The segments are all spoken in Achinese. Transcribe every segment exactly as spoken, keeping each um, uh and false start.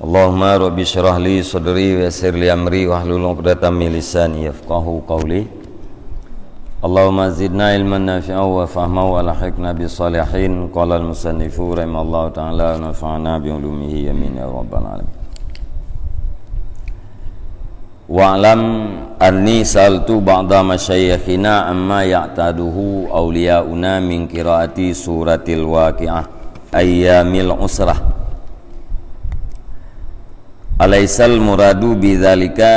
Allahumma rabbi syrah li sadri wa yassir li amri wahlul 'uqdatam min lisani yafqahu qawli. Allahumma zidna ilman nafi'a wa fahma wa alhiqna bis salihin. Qala al-musannifu rahimallahu ta'ala wa nafa'na bi ulumihi, amin ya rabbal alamin. Wa'lam anni sa'altu ba'da masyayikhina amma ya'taduhu awliyauna min qiraati suratil Waqi'ah ayyamil usrah. Alaisal muradu bidzalika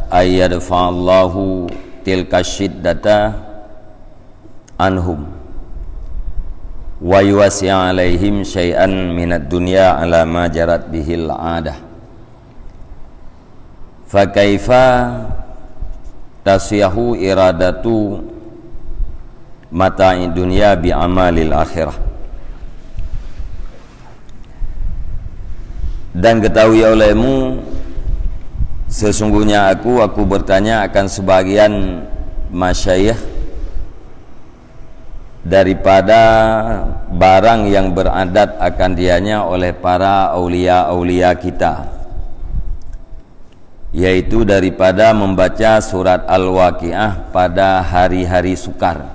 ayyadfa'allahu tilka syiddata anhum wa yuwasi'a alaihim syai'an minad dunya ala ma jarat bihil 'adah. Fa kaifa tasihu iradatu mata'i dunya bi amalil akhirah? Dan ketahui olehmu, sesungguhnya aku, aku bertanya akan sebagian masyayikh daripada barang yang beradat akan dianya oleh para aulia-aulia kita, yaitu daripada membaca surat Al-Waqi'ah pada hari-hari sukar.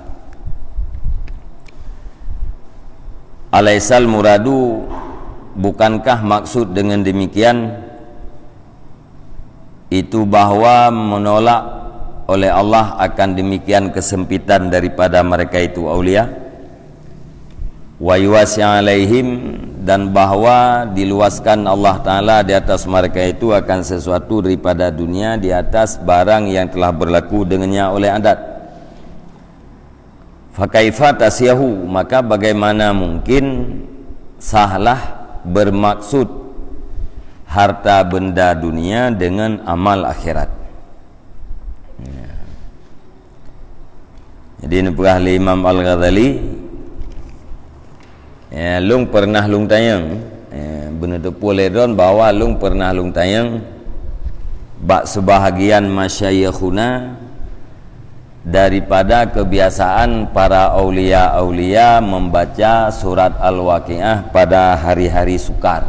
Alaisal muradu, bukankah maksud dengan demikian itu bahwa menolak oleh Allah akan demikian kesempitan daripada mereka itu aulia? Wa yuwasi' alaihim, dan bahwa diluaskan Allah Ta'ala di atas mereka itu akan sesuatu daripada dunia di atas barang yang telah berlaku dengannya oleh adat. Fakaifa tasihu, maka bagaimana mungkin sahlah bermaksud harta benda dunia dengan amal akhirat? Ya. Jadi, neupeugah lé Imam Al-Ghazali, ya, lôn pernah lôn tanyong, ya, beuneuteupeu lé droen bahwa lôn pernah lôn tanyong bak seubahagian masyayikhuna daripada kebiasaan para aulia-aulia membaca surat Al-Waqi'ah pada hari-hari sukar.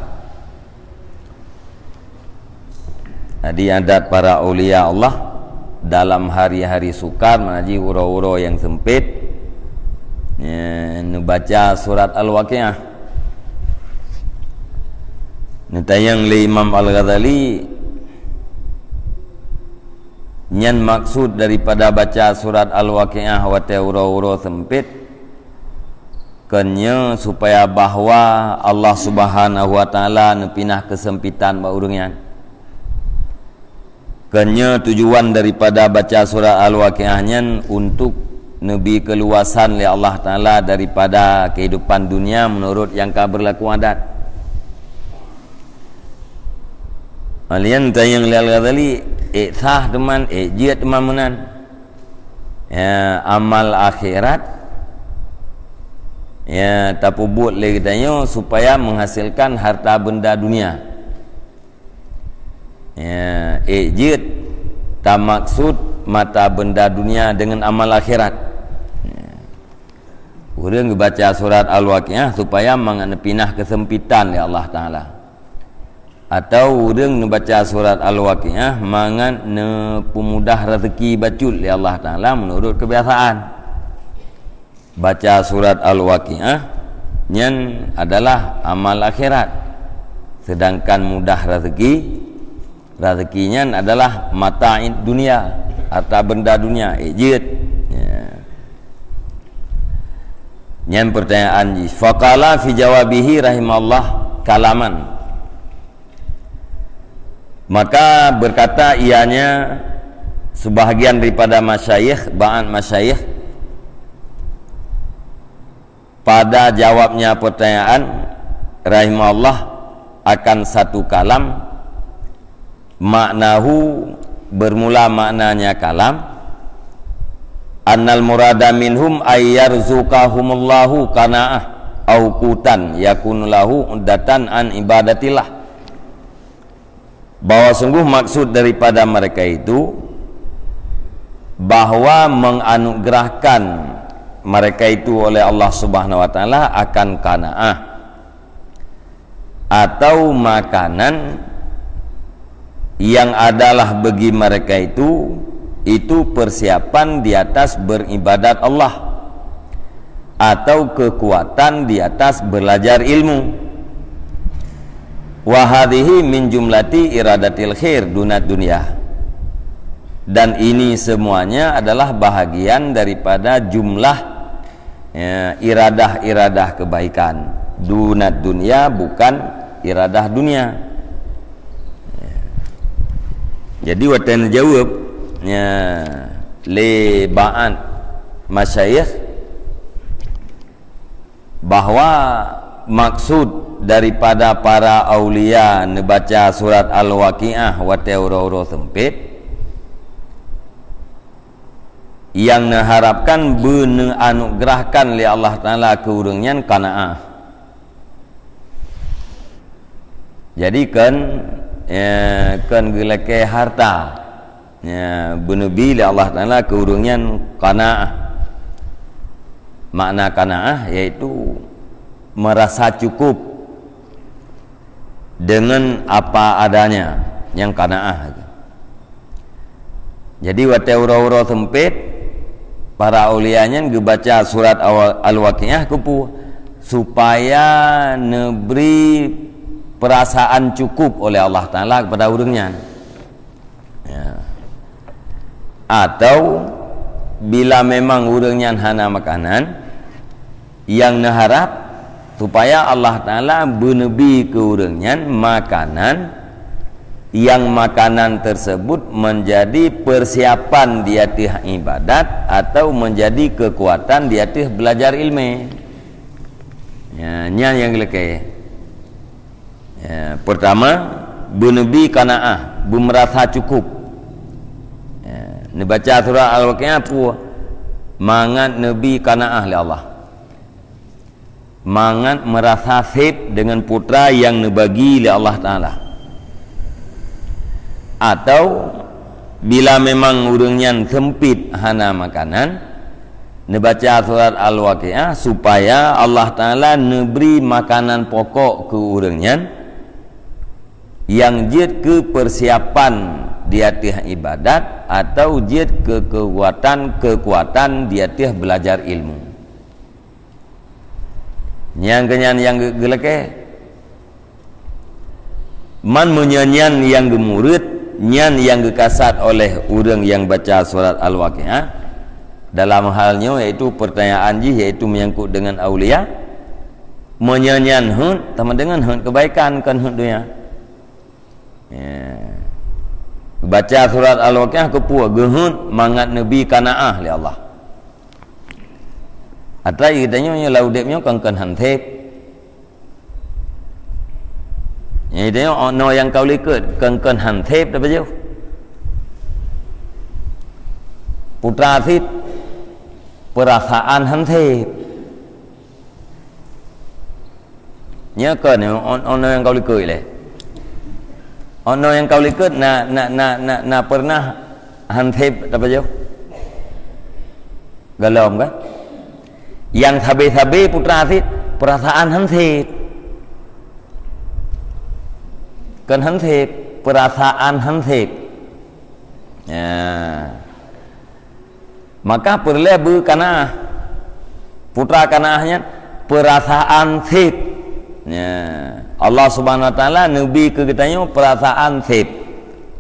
Jadi, adat para aulia Allah dalam hari-hari sukar, makna jih uroe-uroe nyang sempit, ya, neubaca surat Al-Waqi'ah. Neutanyong lé Imam Al-Ghazali, nyan maksud daripada baca surat Al-Waqi'ah watée uroe-uroe sempit, kon nyoe supaya bahwa Allah Subhanahu wa Ta'ala neupinah keusempitan bak ureuëng nyan. Kon nyoe tujuan daripada baca surat Al-Waqi'ah nyan, untuk neubi keuluwasan lé Allah Ta'ala daripada keuhidupan dunia meunurot nyang ka beurlaku adat. Malian tanyong lé Al-Ghazali, ék sah teuma, ék jeuet teuma meunan. Ya, amal akhirat, ya, tapeubuet lé geutanyoe supaya menghasilkan harta benda dunia. Ya, ék jeuet tamaksud mata benda dunia dengan amal akhirat. Ya. Ureuëng geubaca surat Al-Waqi'ah supaya mangat neupinah keusempitan lé Allah Ta'ala. Atau ureuëng neubaca surat Al-Waqi'ah mangat neupeumudah rezeki bacut lé Allah Ta'ala meunurot keubiasaan. Baca surat Al-Waqi'ah nyan adalah amal akhirat, sedangkan mudah rezeki, rezeki nyan adalah mata'id dunia, harta benda dunia, ék jeuet. Ya. Nyan pertanyaan jih. Faqala fi jawabihi rahimallah kalaman. Maka berkata ianya sebahagian daripada masyayikh, ba'an masyayikh, pada jawabnya pertanyaan rahimahullah akan satu kalam, maknahu, bermula maknanya kalam, annal murada minhum ay yarzuqahumullahu qanaah au qutan yakunu lahu uddatan an ibadatillah. Bahwa sungguh maksud daripada mereka itu bahwa menganugerahkan mereka itu oleh Allah Subhanahu wa Ta'ala akan qanaah atau makanan Yang adalah bagi mereka itu, itu persiapan di atas beribadat Allah, atau kekuatan di atas belajar ilmu. Wa hadhihi min jumlati iradatil khair dunad dunya. Dan ini semuanya adalah bahagian daripada jumlah, ya, iradah-iradah kebaikan. Dunad dunya, bukan iradah dunia. Jadi watée neujaweueb, ya, lé ba'at masyayikh bahwa maksud daripada para aulia neubaca surat Al-Waqiah watée uroe-uroe seumpét, nyang neuharapkan beuneuanugeurahkan lé Allah Taala keu ureuëng nyan qanaah. Jadi kon, eh, kon geulakée harta. Ya, beuneubi lé Allah Taala keu ureuëng nyan qanaah. Makna qanaah yaitu merasa cukup dengan apa adanya, nyang qanaah. Jadi watée uroe-uroe seumpét, para aulia nyan geubaca surat Al-Waqiah keupeue, supaya neubri perasaan cukup oleh Allah Taala kepada ureuëng nyan. Ya. Atau bila memang ureuëng nyan hana makanan, nyang neuharap supaya Allah Taala beuneubi keu ureuëng nyan makanan, nyang makanan tersebut menjadi persiapan di ateueh ibadat atau menjadi kekuatan di ateueh belajar ilmu. Ya, nyan nyang geulakée. Ya, pertama, beuneubi qanaah, beumeurasa cukup. Ya, neubaca surat Al-Waqiah peue? Mangat neubi qanaah lé Allah. Mangat meurasa sép deungon putra nyang neubagi lé Allah Taala. Atau bila memang ureuëng nyan seumpét hana makanan, neubaca surat Al-Waqiah supaya Allah Taala neubri makanan pokok keu ureuëng nyan, nyang jeuet keu persiapan di ateueh ibadat atau jeuet keu keukuatan-keukuatan di ateueh belajar ilmu. Nyang keunyan nyang geu-, geulakée. Man meunyoe nyan nyang geumurit, nyan nyang geukasat oleh ureuëng nyang baca surat Al-Waqiah, dalam hal nyoe yaitu pertanyaan jih yaitu menyangkut dengan aulia, meunyoe nyan heuet, teuma deungon heuet kebaikan kon heuet dunia. Ya. Baca surat Al-Waqiah keupeue geuheuet mangat neubi qanaah lé Allah. Atra geutanyoe nyoe lam udeb nyoe kon-kon han sép. Nyoe geutanyoe oh, no nyang ka u likot kon-kon han sép tapajoh. Putra cit peurasaan han sép. Nyoe kon, oh, oh, no nyang ka u likot lé. Oh, no nyang ka u likot na, na, na, na, na pernah han sép tapajoh? Golom kan? Nyang sabe-sabe putra cit, peurasaan han sép. Kon han sép, peurasaan han sép. Ya. Maka peureulée beu qanaah. Putra qanaah nyan peurasaan sép. Ya. Allah Subhanahu Wa Taala neubi keu geutanyoe peurasaan sép.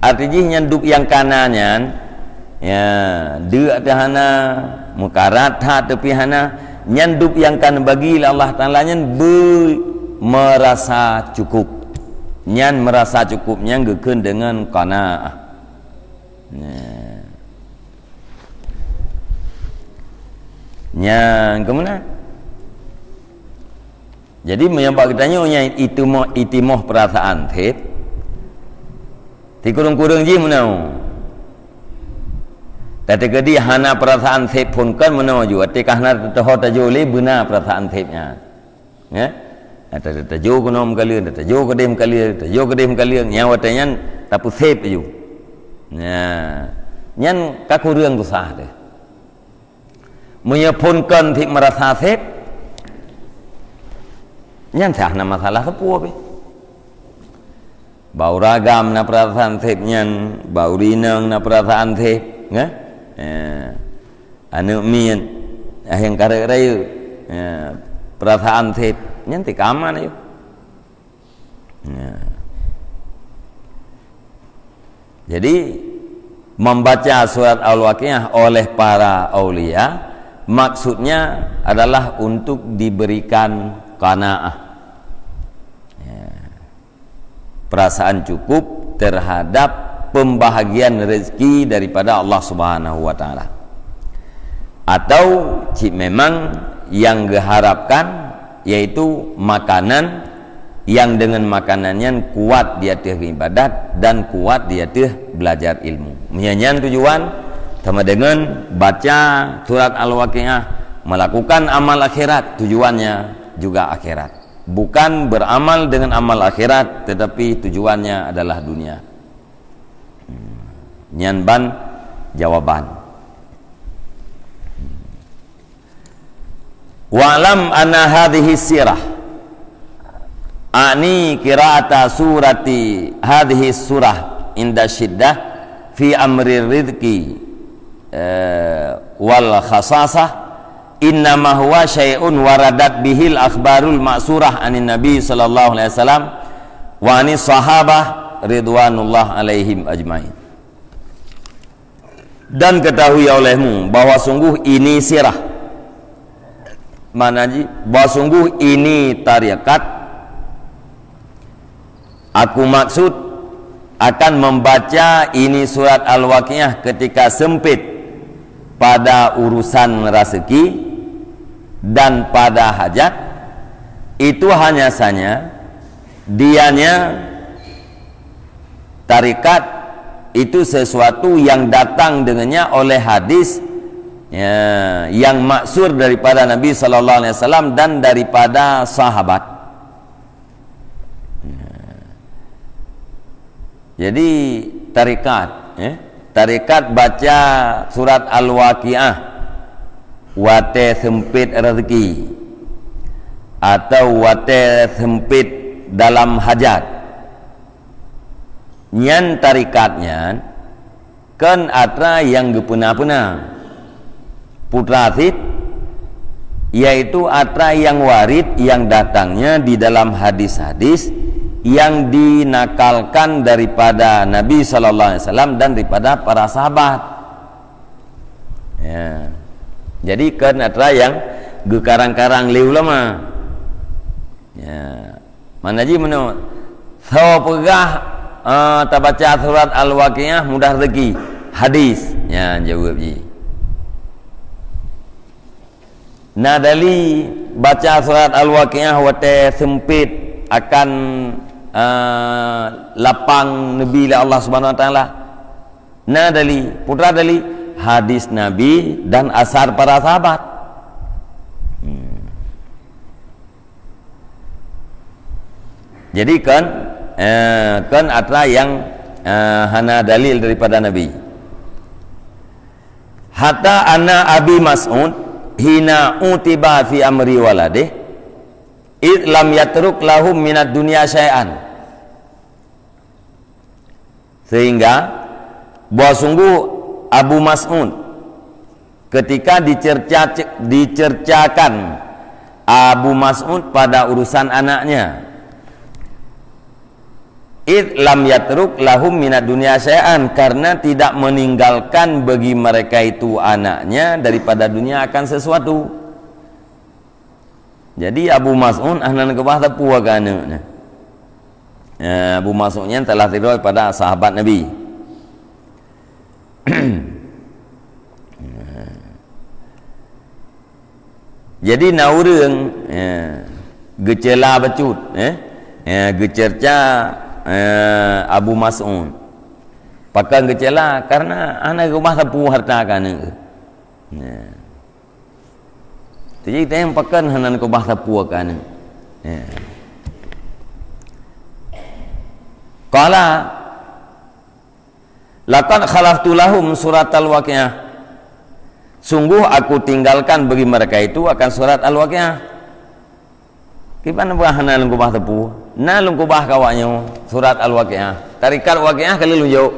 Arti jih nyan dub nyang kana nyan, ya, deuk teuh hana, mukarat that teupih hana, nyan dub nyang ka neubagi lé Allah Taala nyan beu meurasa cukup. Nyan meurasa cukup nyan geukheun deungon qanaah. Nah. Nyang keumeunan. Jadi meunyoe bak geutanyoe nyan itimoh, itimoh peurasaan sép, sikureueng-kureueng jih meunoe. Teukeudi hana peurasaan sép phon kon meunoe ju, até ka hana teutoho tajôh lé beuna peurasaan sép nyan. Ya? Ata tajôh keunoe meukaleueng, tajôh keudeh meukaleueng, tajôh keudeh meukaleueng, nyang watée nyan tapeusép ju. Nah, nyan ka kureueng tusah teuh. Meunyoe phon kon cit meurasa sép, nyan sah na masalah sapeue pih. Bak ureueng agam na peurasaan seb nyan, bak ureueng inong na peurasaan seb, kan? Ya. Aneuk miet, ayang karek rayeuk, ya, peurasaan seb, nyan tika aman ayoe. Ya. Jadi, membaca surat Al-Waqiah oleh para aulia, maksudnya adalah untuk diberikan qanaah. Ya. Perasaan cukup terhadap pembahagian rezeki daripada Allah Subhanahu wa Ta'ala. Atau cit memang yang diharapkan yaitu makanan yang dengan makanan nyan kuat di ateueh ibadat dan kuat di ateueh belajar ilmu. Meunyo nyan tujuan, sama dengan baca surat Al-Waqiah, melakukan amal akhirat, tujuannya juga akhirat. Bukan beramal dengan amal akhirat, tetapi tujuannya adalah dunia. Nyan ban jawaban. Wa'lam anna hadhihi sirah, a'ni qira'ata surati hadhihi surah inda syiddah fi amri rizqi, eh, wal khasasah, innama huwa syai'un waradat bihil akhbarul ma'surah anin Nabi sallallahu alaihi wasallam wa anis sahabah ridwanullah alaihim ajmain. Dan ketahui olehmu bahwa sungguh ini sirah, makna jih, bahwa sungguh ini tarekat, aku maksud akan membaca ini surat Al-Waqiah ketika sempit pada urusan raseuki dan pada hajat, itu hanya saja dianya tarekat itu sesuatu yang datang dengannya oleh hadis, ya, yang maksur daripada Nabi sallallahu alaihi wasallam dan daripada sahabat. Jadi, tarekat, ya, tarekat baca surat Al-Waqiah watée sempit rezeki atau watée sempit dalam hajat. Nyan tarekat nyan kon atra nyang geupeuna-peuna. Putra cit, yaitu atra nyang warid nyang datangnya di dalam hadis-hadis yang dinakalkan daripada Nabi sallallahu alaihi wasallam dan daripada para sahabat. Ya. Jadi, kon atra nyang geukarang-karang lé ulama. Ya. Mana jih meunoe? Soe peugah, eh, tabaca surat Al-Waqiah mudah rezeki? Hadis. Nyan jaweueb jih. Na dali baca surat Al-Waqiah watée sempit akan, eh, lapang neubi lé Allah Subhanahu wa Taala? Na dali, peue dali? Hadis Nabi dan asar para sahabat. Hmm. Jadi kon, eh, kon atra nyang, eh, hana dalil daripada Nabi. Hatta anna Abi Mas'ud hina utiba fi amri waladih, id lam yatruk lahum minad dunya syai'an. Sehingga bahwa sungguh Abu Mas'ud, ketika dicerca-, dicercakan Abu Mas'ud pada urusan anaknya, id lam yatruk lahum minad dunya syai'an, karena tidak meninggalkan bagi mereka itu anaknya daripada dunia akan sesuatu. Jadi, Abu Mas'ud hana neukeubah sapeue keu aneuk nyan. Ya, Abu Mas'ud nyan salah sidroe pada sahabat Nabi. Jadi, na ureuëng, ya, geucela bacut, eh? Ya, geucerca, eh, Abu Mas'ud. Pakon geucela? Karena hana geukeubah sapeue hareuta keu aneuk. Ya. Jadi, teuh pakon hana neukeubah sapeue keu aneuk. Ya. Qala, "Laqad khalaftu lahum suratal Waqiah." Sungguh aku tinggalkan bagi mereka itu akan surat Al-Waqiah. Kiban bah hana neukeubah sapeue? Na lôn keubah keu awaknyoe surat Al-Waqiah. Tarikat Waqiah ka lôn jok.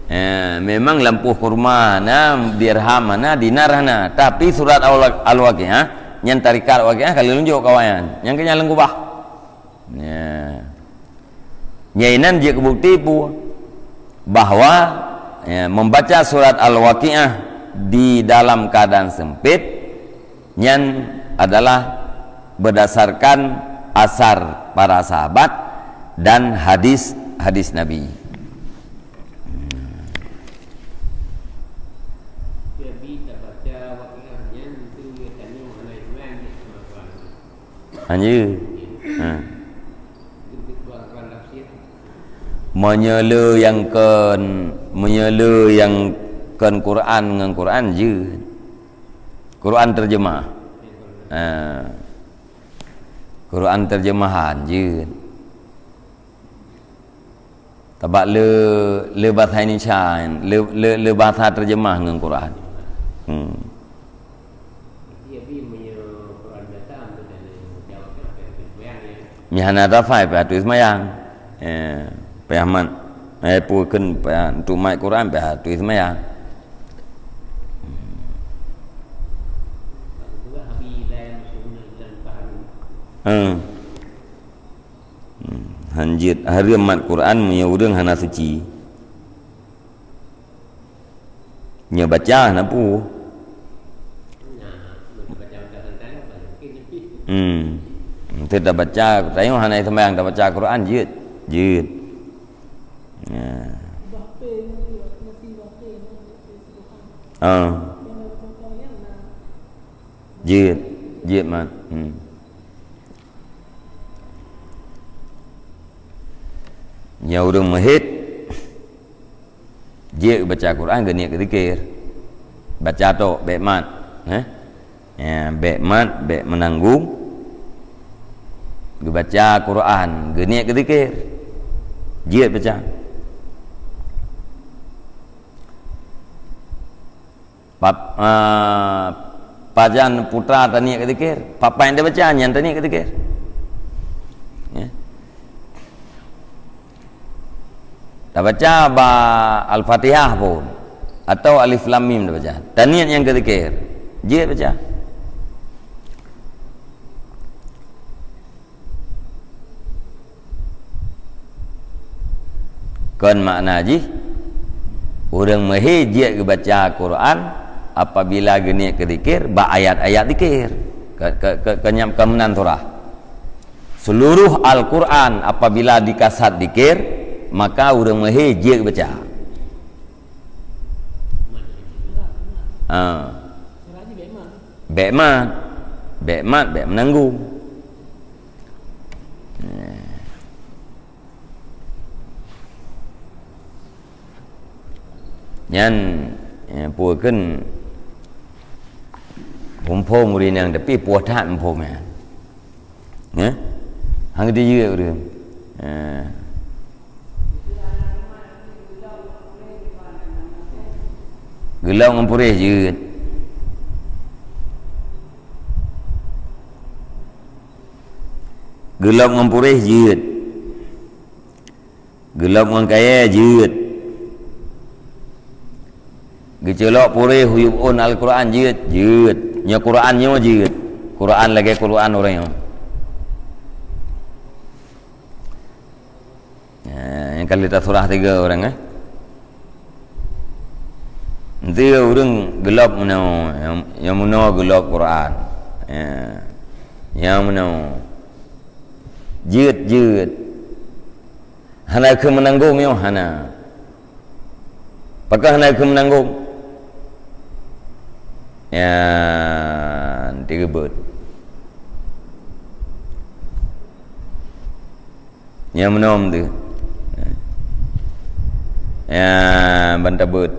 Eh, memang lampôh kurma na, dirham na, dinar na, tapi surat Al-, Al-Waqiah nyan tarikat Waqiah ka lôn jok keu awaknyan. Nyang keu nyan lôn keubah. Ya. Nyang inan jeuet keu bukti peue? Bahwa, ya, membaca surat Al-Waqiah di dalam keadaan sempit nyan adalah berdasarkan asar para sahabat dan hadis-hadis Nabi. Anjir. Ha. Meunyoe le nyang kon, meunyoe le nyang kon Quran ngon Quran jeuet. Quran terjemah. Ha. Quran terjemahan jeuet. Sabab le, le bahasa Indonesia, le, le, le bahasa terjemah ngon Quran. Hmm. Meuhana tafai payah tuih seumayang. Eh, payah mat. Eh, peue kheun payah untuk mat Quran payah tuih seumayang. Hmm. Hmm, hanjeuet hareuem mat Quran meunyoe ureuëng hana suci. Nyoe baca hana peue. Hmm. Enteuk tabaca, tanyoe hana seumayang tabaca Quran jeuet. Jeuet. Ya. Ah. Jeuet. Jeuet mat. Hmm. Nyoe ureuëng meuhét, jeuet baca Quran geuniet keu zikir. Baca tok, bék mat. Eh? Ya, bék mat, bék meunanggong. Geubaca Quran, geuniet keu zikir. Jeuet baca. Pap-, ah, pajan putra taniet keu zikir, papan tabaca nyan taniet keu zikir. Ya. Tabaca ba Al-Fatihah pun atau Alif Lam Mim tabaca. Taniet nyang keu zikir. Jeuet baca. Kon makna jih, ureuëng meuhé jeuet geubaca Quran apabila geuniet keu zikir bak ayat-ayat zikir. Ke, ke, ke, ke nyam, ke meunan surah. Seluruh Al-Quran apabila dikasat zikir, maka ureuëng meuhé jeuet geubaca. Ha. Bék mat. Bék mat, bék meunanggong. Nyan, eh, peue kheun phom-phom ureuëng nyang, tapi puih that phom nyan. Eh? Hang dijeuet ureuëng. Eh. Geulom ngon puréh jeuet. Geulom ngon puréh jeuet. Geulom ngon kayée jeuet. Geuceulok puréh u yup ôn Al-Quran jeuet, jeuet. Nyoe Quran nyoe jeuet. Quran lagée Quran ureuëng nyoe. Ya, nyang ka lheueh tasurah tiga ureuëng, eh. Enteuk ureuëng geulom meunoe, nyang, nyang meunoe geulom Quran. Ya. Nyang meunoe. Jeuet, jeuet. Hana keu meunanggong nyoe, hana. Pakon hana keu meunanggong? Ya, tiga beuet. Nyang meunoe tu. Ya, ban tabeuet.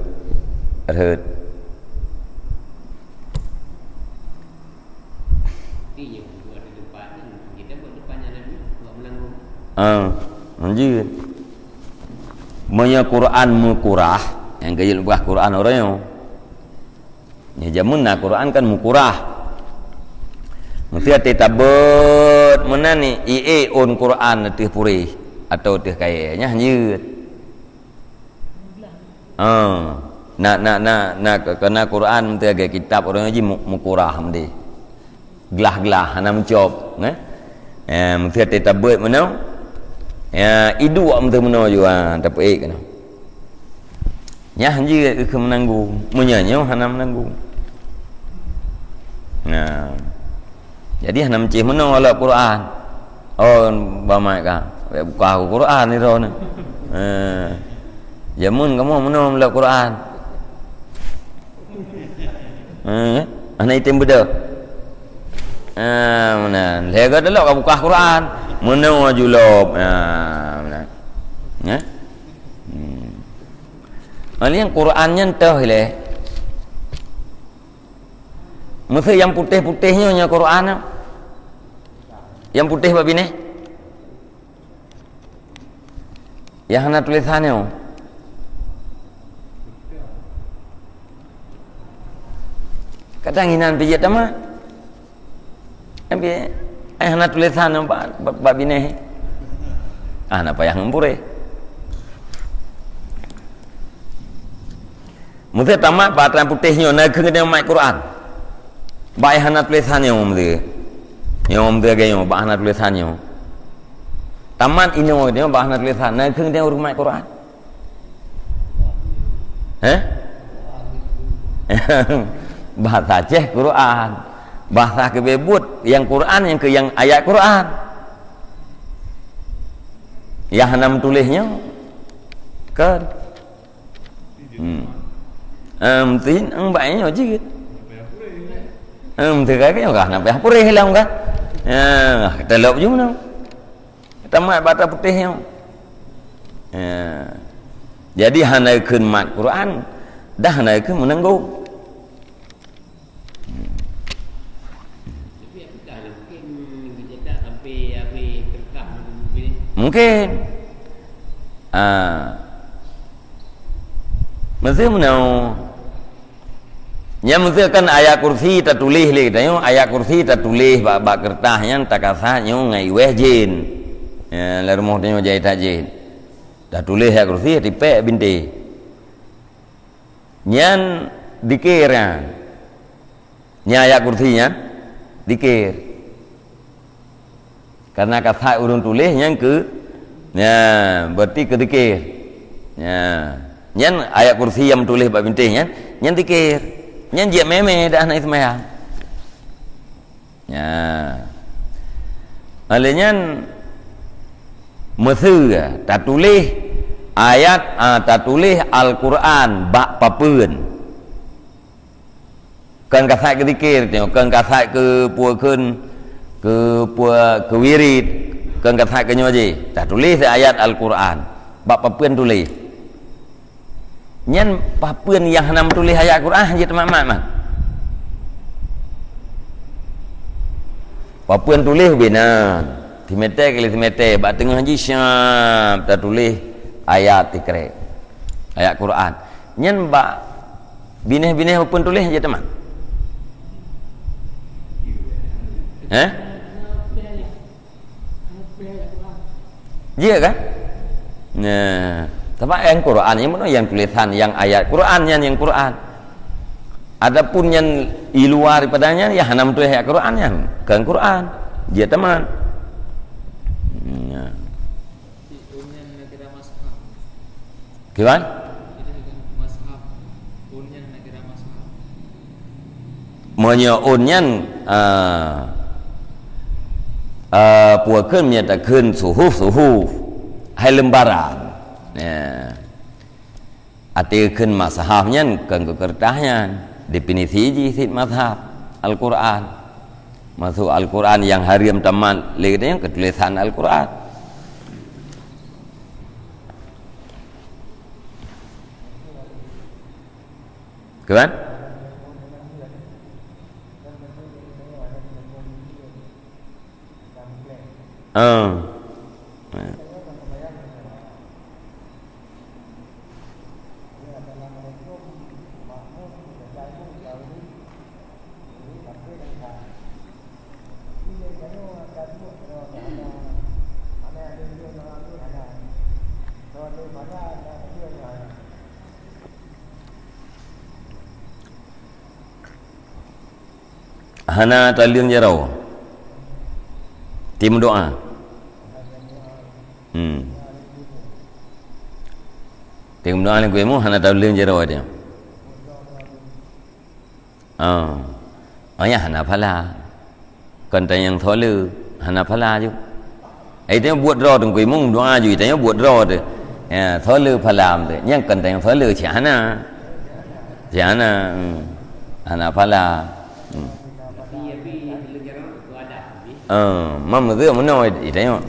Rhot. Ah, anjir. Meunyoe Quran meukurah, nyang ka jeuet leubeh Quran ureuëng nyoe. Nyoe jameun na Quran kan meukurah. Meunyoe Teuh tabeuet meunan ni, ié ôn Quran teuh puréh atau teuh kayée, nyan jeuet. Ha. Na, na, na, na, keuna Quran teuh lagée kitab ureuëng ji mu-, mukurah meude. Glah-glah hana meucop, eh. Eh, meuteue tabeuet meunoe. Ya, iduek meuteue meunoe jua, tapeuék keunoe. Nyan jeuet keu meunanggong. Meunyoe nyoe hana meunanggong. Nah. Jadi hana meucéh meunoe lom Quran. Oh, ba mat ka. Bèk buka Quran ni droeneuh. Eh. Jameun kamoe meunoe lom Quran. Eh, hana item beudôh. Ah, meunan. Lheueh ka teulok ka buka Quran. Meunoe julop. Ah, meunan. Eh? Hmm. Paléng Quran nyan toh ilée. Meusé nyang putéh-putéh nyoe, nyoe Quran. Nyang putéh bak binéh. Nyang hana tulésan nyoe. Kadang inan pih jeuet tamat. Tapi, eh, hana tulésan bak, bak, bak binéh. Ah, hana payah ngon puréh. Meusé tamat bak atra putéh nyoe, na kheueh geutanyoe mat Quran. Bak nyang hana tulésan nyoe meusé. Nyoe meusé lagée nyoe, bak hana tulésan nyoe. Tamat inoe geutanyoe bak hana tulésan, na kheueh geutanyoe ureuëng mat Quran. Heh? Bahasa Aceh Quran. Bahasa keubeubut nyang Quran, nyang keu nyang ayat Quran. Nyang hana meutuléh nyoe. Kan? Hmm. Em, tin, em, bak nyoe jeuet. Em, teuka nyoe ka hana payah puréh lom kan. Ya, telok jumeunoe. Tamat bak atra putéh nyoe. Ya. Jadi hana kheun mat Quran, dah hana kheun meunanggong. Tapi apakah mungkin geucetak sampai habéh kertas? Mungkin. Ah. Meusé meunoe. Nyan meusé kan ayat kursi tatuléh lé geutanyoe, ayat kursi tatuléh bak, bak kertas nyan takasat nyoe ngon iweh jén. Ya, lam rumoh tanyoe jai that jén. Tatuléh ayat kursi, tipék bintéh. Nyan dikir nyan. Nyan ayat kursi nyan dikir. Karena kasat ureuëng tuléh nyan keu, nyan, berarti keu dikir. Nyan. Nyan ayat kursi nyang tuléh bak bintéh nyan, nyan dikir. Nyan jeuet mémé dah hana seumayang. Nyan. Oleh nyan, meusé tatuléh ayat, ah, tatuléh Al-Quran bak papeuen. Kon kasat keu zikir, tengok, kon kasat keu peue kheun, keu peue, keu wirid, kon kasat keu nyoe jih. Tatuléh ayat Al-Quran. Bak papeuen tuléh. Nyan papeuen nyang hana meutuléh ayat Quran, jeuet teumat-mat, man. Papeuen tuléh ubé nan. Simeté kali simeté, bak teungoh jih siap tatuléh ayat tikrek. Ayat Quran. Nyan bak binéh-binéh papeuen tuléh jeuet teumat. Eh? Jeuet kan? Nah, sabab nyang Quran nyang mana nyang tulisan, nyang ayat Quran nyan nyang Quran. Adapun nyang di luar daripada nyan, ya hana meutuléh ayat Quran nyan, kon Quran. Jeuet teumat. Nah. Kiban? Meunyoe ôn nyan, ah, ah, peue kheun meunyoe takheun suhuf-suhuf, hai lembaran. Ya. Até kheun mazhab nyan kon keu keureutah nyan, definisi jih cit mazhab Al-Quran. Maksud Al-Quran nyang hareuem teumat lé geutanyoe keu tulisan Al-Quran. Kiban? Ah. Hana taleueng jaroe. Tim doa. Hmm. Tim doa ni kuemu hana taleueng jaroe dia. Ah. Oh ya, hana phala. Kon tanyong thole, hana phala ju. Eh, tanyoe buet droe teungku imum doa ju, tanyoe buet droe teuh. Ya, thole phala teuh. Nyang kon tanyong thole cit hana. Cit hana. Hmm. Hana phala. Hmm. Eh, mam meuteuk meunoe, eh, tanyoe.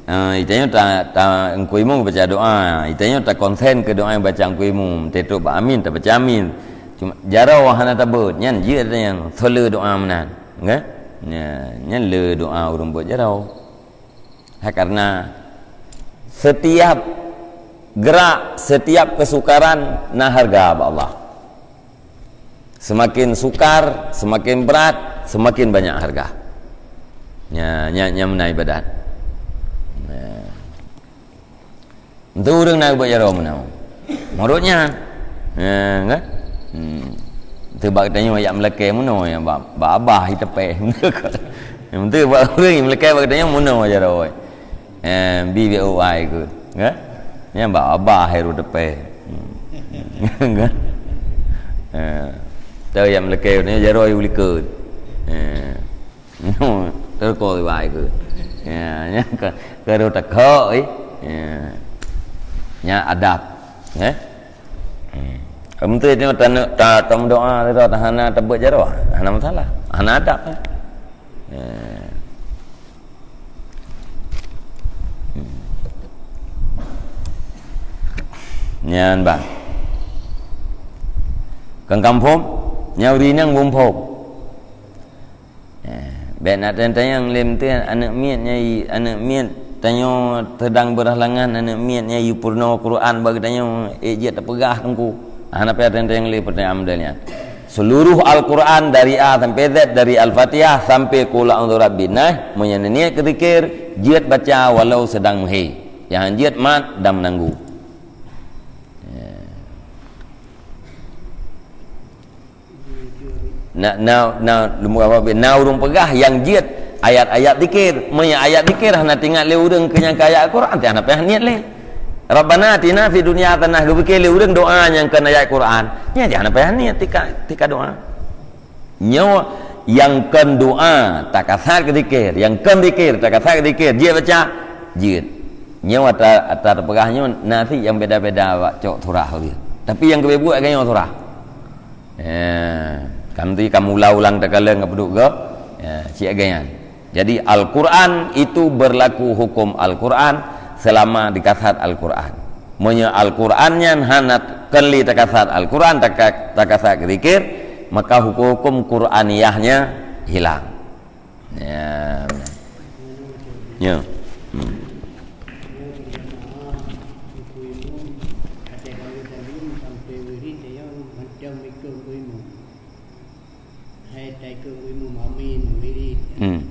Ah, itanyoe ta, ta, Teungku Imum baca doa. Itanyoe ta konsen keu doa nyang baca Teungku Imum. Teutrok bak amin, ta baca amin. Cuma jaroe hana tabeuet. Nyan jeuet nyang thole doa meunan. Nggak? Nya, nyan le doa ureuëng buet jaroe. Ha, karena setiap gerak, setiap kesukaran na harga bak Allah. Semakin sukar, semakin berat, semakin banyak harga. Nya, nya, nya meunan ibadat. Nya. Entu ureuëng na buet jaroe meunan. Menurut nyan. Nya, kan? Hmm. Entu bak tanyoe yak meulakée meunoe, ya, bak, bak abah itapéh. Entu bak ureuëng meulakée bak tanyoe meunoe jaroe. Eh, bi B O I ikut. Kan? Nyan bak abah hai ru teupée. Kan? Eh, teu nyang meulakée nyoe jaroe ulikot. Eh. Teuko ibai ikut. Ya, nyan ka, ka ru teuko, eh. Ya. Nyan adab. Eh? Hmm. Kamu tu tengok ta, ta, ta meudoa, ta hana tabeuet jaroe. Hana masalah. Hana adab, eh. Eh. Nyan bah. Kang kampung, nyang uri nang bumpok. Eh, bèk na tanyong lé meuteun aneuk miet nyai, aneuk miet tanyoe teudang beurhalangan, aneuk miet nyai peurunoe Quran bagi tanyoe, eh, jeuet tapeugah teungku. Hana payah tanyong lé pertanyaan model nyan. Seluruh Al-Quran dari A sampai Z, dari Al-Fatihah sampai Qul A'udzu Birabbin Nas, meunyoe neuniet keu zikir, jeuet baca walau sedang meuhé. Nyang jeuet mat dan meunanggu. Na, na, na, na ureuëng peugah nyang jeuet ayat-ayat zikir. Meunyoe ayat zikir hana teuingat lé ureuëng keu nyang keu ayat Al-Quran, hana payah niet lé. Rabbana atina fid dunya hasanah, geupike lé ureuëng doa nyang kon ayat Quran. Nyan hana payah niet tika, tika doa. Nyoe nyang kon doa takasat keu zikir, nyang kon zikir takasat keu zikir, jeuet baca, jeuet. Nyoe ata, ata tapeugah nyoe na cit nyang beda-beda bak cok surah ureuëng. Tapi nyang keubeue buet lagée nyoe surah. Eh, kan ti kamu ulang-ulang takalon ka peuduek gob. Ya, cit lagée nyan. Jadi Al-Quran itu berlaku hukum Al-Quran selama dikasat Al-Quran. Meunyoe Al-Quran nyan hana kon lé takasat Al-Quran, taka-, takasat zikir, maka hukum-hukum Qur'aniyahnya hilang. Ya. Ya. Hmm. Hai taikeu imum amin wirid. Hmm.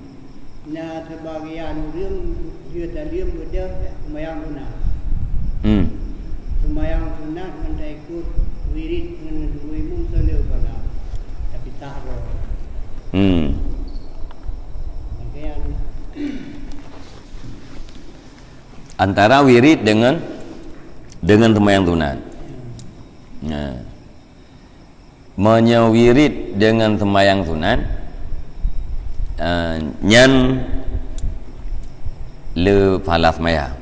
Na sebagian ureuëng dia talium beudeuh seumayang sunat. Hmm. Seumayang sunat ngon taikeu wirid ngon imum seleue bala. Tapi tak ada. Hmm. Bagian antara wirid dengan, dengan seumayang sunat. Nah. Meunyoe wirid deungon seumayang sunat, eh, nyan le pahala seumayang.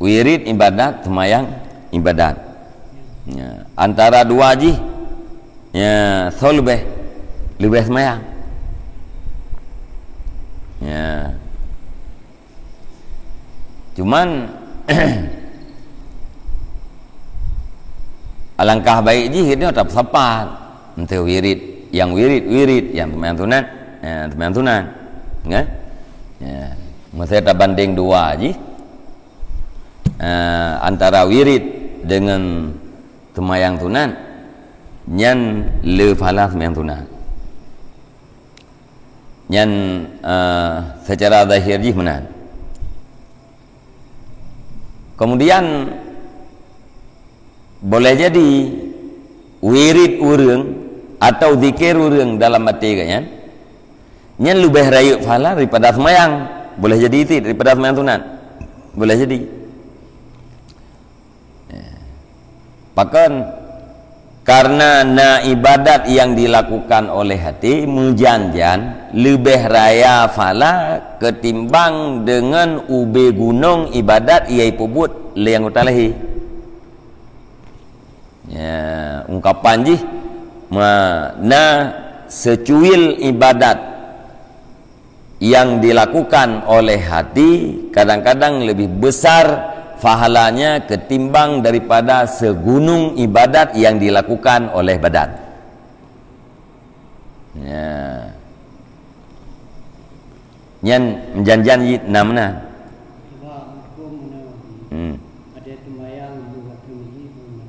Wirid ibadat, seumayang ibadat. Ya, antara dua jih, ya, soe leubeh, leubeh seumayang. Ya. Cuman, alangkah baik jih geutanyoe tapeusapat. Enteuk wirid, nyang wirid, wirid, nyang seumayang sunat, eh, seumayang sunat. Kan? Ya. Meusé tabandeng dua jih, eh, antara wirid deungon seumayang sunat, nyan le pahala seumayang sunat. Nyan, eh, secara zahir jih meunan. Kemudian, boleh jadi wirid ureuëng atau zikir ureuëng dalam até geuh nyan, nyan leubeh rayeuk pahala daripada seumayang. Boleh jadi cit daripada seumayang sunat. Boleh jadi. Pakon? Karena na ibadat yang dilakukan oleh hati meujan-jan leubeh raya pahala ketimbang dengan ubé gunong ibadat nyang ipeubuet lé anggota lahé. Ya, ungkapan jih, ma-, na secuil ibadat yang dilakukan oleh hati kadang-kadang lebih besar pahalanya ketimbang daripada segunung ibadat yang dilakukan oleh badan. Ya. Nyan meujan-jan jih na meunan. Sebab huköm meunan. Hmm. Ada sembahyang dua waktu ni pun.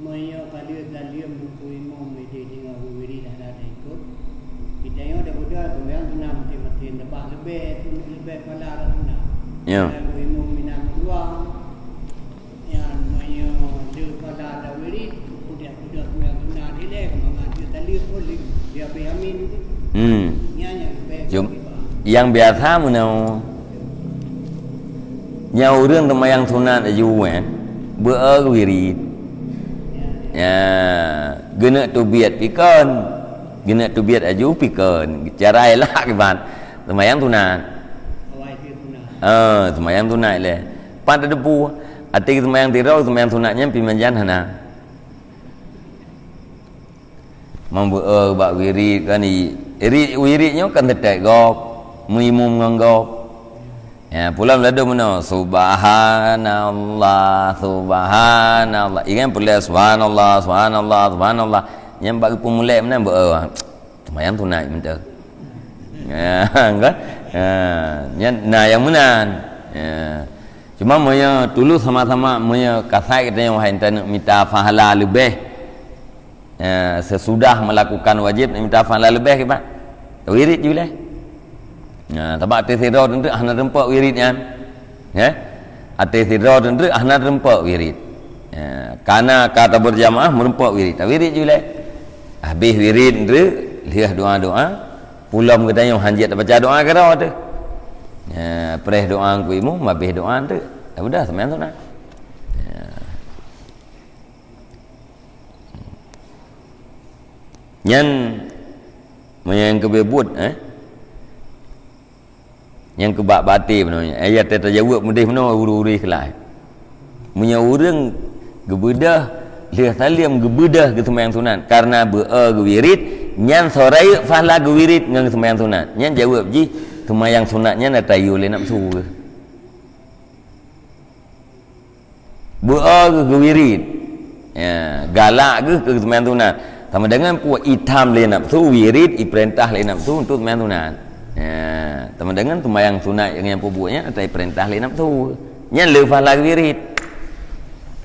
Meunyoe ka lheueh saleuem teungku imum idéh deungon wirit hana taikot, geutanyoe tapeugah seumayang sunat maté-maté, sabab leubeh, leubeh pahala sunat. Ya. Dan teungku imum meunan meuluwa, nyan meunyoe lheueh pahala tawirit, peugah-peugah seumayang sunat ilée, mangat lheueh saleuem pun lé, lé habéh amin. Hmm. Nyan nyang leubeh Jum-, kiban. Nyang biasa meunoe. Nyan ureuëng seumayang sunat laju, eh, beu-e wirit. Ya, geuneuk teubiet pikon. Geuneuk teubiet laju pikon. Cara elak kiban. Seumayang sunat. Eh, seumayang sunat lé. Pat teupeu. Até seumayang sidroe, seumayang sunat nyan pih meujan hana. Mambeu-e bak wirit kan, i-, ri-, wirit nyoe kan teutek gob, meuimum ngon gob. Ya, pulan ladôm meunoe, "Subhanallah, subhanallah." Ingat peureulée, "Subhanallah, subhanallah, subhanallah." Nyang bak geupeu mulai meunan beu-e. Seumayang sunat mantong. Ya, kan? Ya, nyan na nyang meunan. Ya. Cuma meunyoe tulus sama-sama, meunyoe kasai geutanyoe hai taneuk mita pahala leubeh. Ya, sesudah melakukan wajib, mita pahala leubeh kiban. Wirit ju lé. Ya, sabab até sidroe teunteuk hana teumpok wirit nyan. Ya. Até sidroe teunteuk hana teumpok wirit. Ya, kana ka tabeurjamaah meureumpok wirit. Tawirit ju lé. Habéh wirit teunteuk, lheueh doa-doa, pulom geutanyoe hanjeuet tabaca doa keudroe teuh. Ya, preh doa keu imum, habéh doa teunteuk. Dah udah, seumayang sunat. Ya. Nyan meunyoe nyang keubeuet, eh? Nyang keubak baté bunoe. Eh, ya, tajaweueb meudeh bunoe ureuëng-ureuëng keulai. Meunyoe ureuëng geubeudoh, lheueh saleuem geubeudoh geuseumayang sunat, karena beu-e geuwirit, nyan soe rayeuk pahala geuwirit ngon geuseumayang sunat. Nyan jaweueb jih, seumayang sunat nyan ata yue lé nafsu geuh. Beu-e geuh geuwirit. Ya, galak geuh keu seumayang sunat. Sama dengan peue itam lé nafsu, wirit ipeurintah lé nafsu untuk seumayang sunat. Ya, sama dengan seumayang sunat nyang peubuet nyan ata ipeurintah lé nafsu. Nyan le pahala wirit.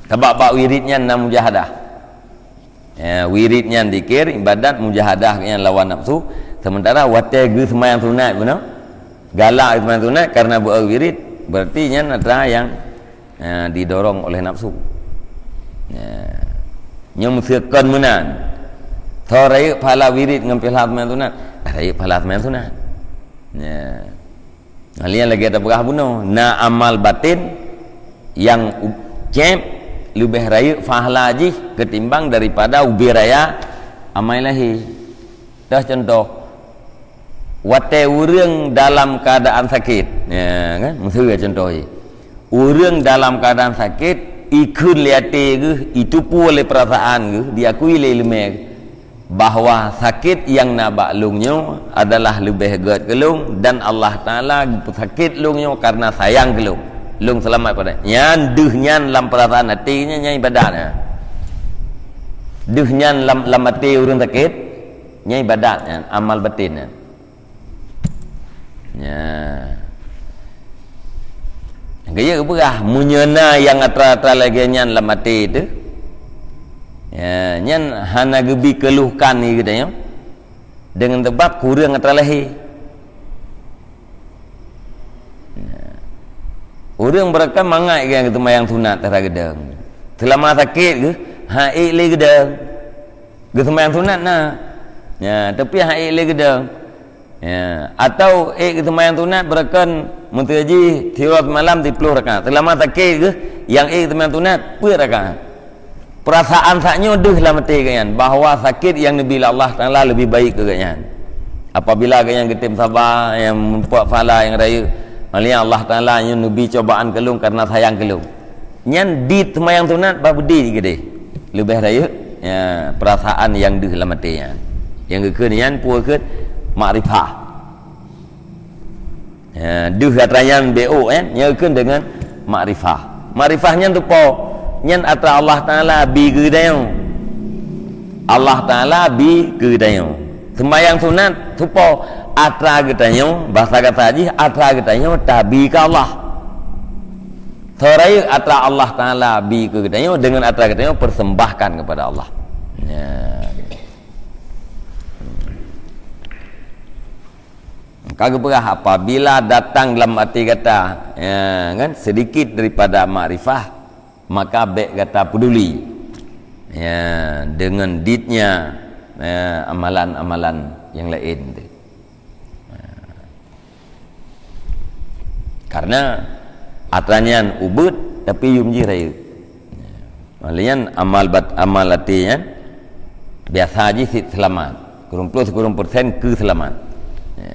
Sabab bak wirit nyan na mujahadah. Ya, wirit nyan zikir, ibadat, mujahadah nyan lawan nafsu. Sementara watée geuseumayang sunat bunoe, galak geuseumayang sunat karena beu-e wirit, berarti nyan atra nyang, ya, didorong oleh nafsu. Ya. Nyoe meuseukan meunan. Soe rayeuk pahala wirit ngon pahala seumayang sunat? Rayeuk pahala seumayang sunat. Ya. Nah, lheueh lagée tapeugah bunoe, na amal batin nyang u-, céb leubeh rayeuk pahala jih ketimbang daripada ubé raya amai lahé. Dah contoh, watée ureuëng dalam keadaan sakét, ya kan? Meuseu contoh jih. Ureuëng dalam keadaan sakét, ikheun lé até geuh, itupeue lé peurasaan geuh, diakui lé ileumé geuh. Bahwa sakét nyang na bak lôn nyoe adalah leubeh gét keu lôn, dan Allah Taala geupeusakét lôn nyoe karena sayang keu lôn. Lôn seulamat pada nyan, deuh nyan lam peurasaan até nyan, nyan ibadat nyan. Deuh nyan lam, lam até ureuëng sakét, nyan ibadat nyan, amal batin nyan. Ya. Geuyue beurah meunyoe na nyang atra-atra lagée nyan lam até teuh. Ya, nyan hana geubi keuluhkan di geutanyoe. Deungon sabab kureueng atra lahé. Ureueng beureukat mangat nyang geuseumayang sunat atra geudong. Seulama sakét geuh, han ék lé geudong. Geuseumayang sunat na. Ya, tapi han ék lé geudong. Ya, atau ék geuseumayang sunat beureukat meuseuji tiroh malam siplôh rakaat. Seulama sakét geuh, nyang ék geuseumayang sunat peuet rakaat. Peurasaan saát nyoe deuh lam até geuhnyan bahwa sakét nyang neubi lé Allah Taala leubeh baik keu geuhnyan. Apabila geuhnyan geutem saba, nyang meurumpok pahala nyang rayeuk, malah Allah Taala nyoe neubi cobaan keu lôn kareuna sayang keu lôn. Nyan dit seumayang sunat bah beudit keudeh. Leubeh rayeuk, ya, peurasaan nyang deuh lam até nyan. Nyang geukheun nyan peue kheun makrifah. Ya, deuh atra nyan B O, eh, nyang geukheun deungon makrifah. Makrifah nyan tupo, nyan atra Allah Taala bi keu geutanyoe. Allah Taala bi keu geutanyoe. Seumayang sunat tupo, atra geutanyoe, bahasa gata jih atra geutanyoe tabi keu Allah. Soe rayeuk atra Allah Taala bi keu geutanyoe, deungon atra geutanyoe persembahkan kepada Allah. Ya. Ka geupeugah, apabila datang dalam até gata, ya, kan, sedikit daripada makrifah, maka bék gata peduli, ya, deungon ditnya, ya, amalan-amalan nyang laén tu. Karena atra nyan ubeut, tapi yum jih rayeuk. Malah nyan amal bat-, amal até nyan biasa jih cit seulamat. Kureueng ploh sikureueng persen keu seulamat. Ya.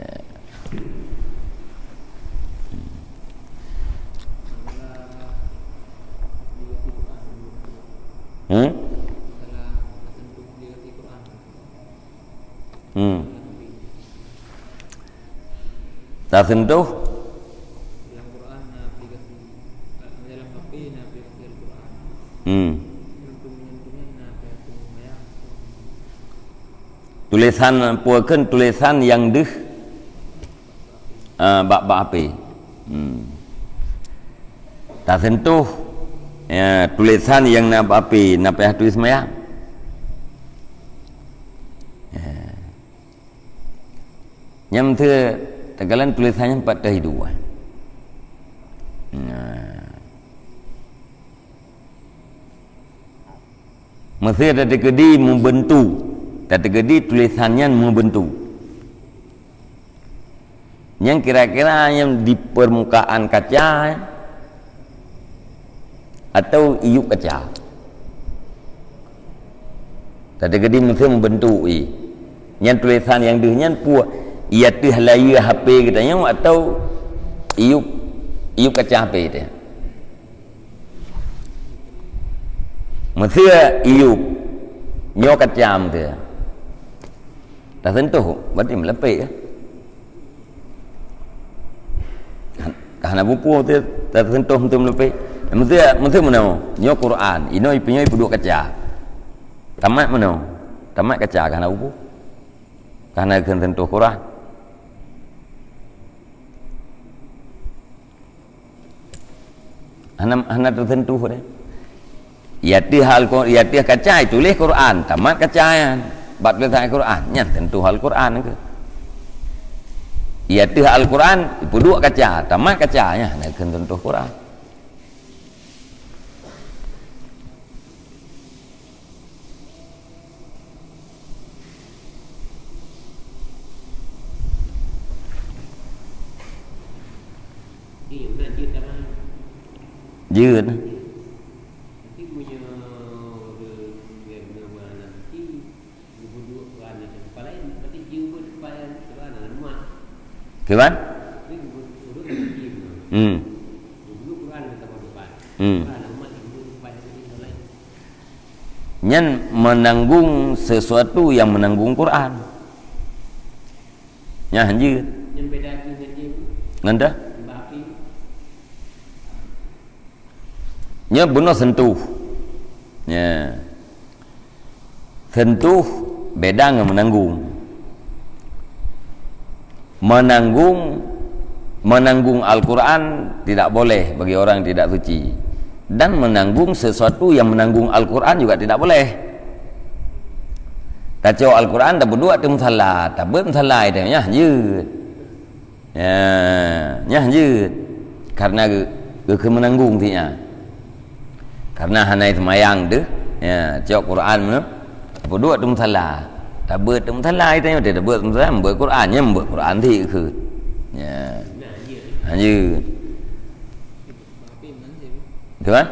Hmm? Hmm. Tasentuh. Hmm. Tulisan, peue kheun tulisan nyang deuh, ah, bak, bak H P. Hmm. Tasentuh, ya, tulisan nyang na bak H P, na payah tuléh seumayang. Ya. Nyan meusé takalon tulésan nyan pat teuh iduek. Nah. Meusé tateukeudi meubeuntu, tateukeudi tulésan nyan meubeuntu. Nyang kira-kira nyang di permukaan kaca, atau iyup kaca. Tateukeudi meusé meubeuntu ié. Nyan tulésan nyang deuh nyan peue, ié ateueh layie H P geutanyoe atau iyup, iyup kaca H P teuh. Meusé iyup, nyoe kaca meusé. Tasentuh, berarti meulapék, ya. Kan, ka hana peue-peue, tasentuh meusé meulapék. Meusé, meusé meunoe, nyoe Quran, inoe ipeunyoe ipeuduek kaca. Tamat meunoe, tamat kaca ka hana peue-peue. Ka hana keuneuk sentuh Quran. Hana, hana teusentuh deh. Ié ateueh Al-Qur-, ié ateueh kaca ituléh Quran, tamat kaca nyan. Bak tulésan Al-Quran, nyan sentuh Al-Quran keuh. Ié ateueh Al-Quran, ipeuduek kaca, tamat kaca nyan, hana keuneuk sentuh Quran. Jeuet. Kiban? Hmm. Hmm. Nyan meunanggong sesuatu nyang meunanggong Quran. Nyan hanjeuet. Nyan beda jih ngon jih. Ngon dah? Nyoe bunoe sentuh. Ya. Sentuh beda ngon meunanggong. Meunanggong, meunanggong Al-Quran tidak boleh bagi orang yang tidak suci. Dan meunanggong sesuatu yang meunanggong Al-Quran juga tidak boleh. Tacok Al-Quran, tapeuduek di musala, tabeuet musala, itu nyan jeuet. Ya, nyan jeuet. Karena geu-, geu-, geukeue meunanggong tinya. Karena hana seumayang tu, ya, cok Quran mana? Tapeuduek di musala. Tabeuet di musala, itu nyan, tabeuet di musala, beuet Quran, nyan beuet Quran ti keu. Ya. Lanjut. Betul, kan?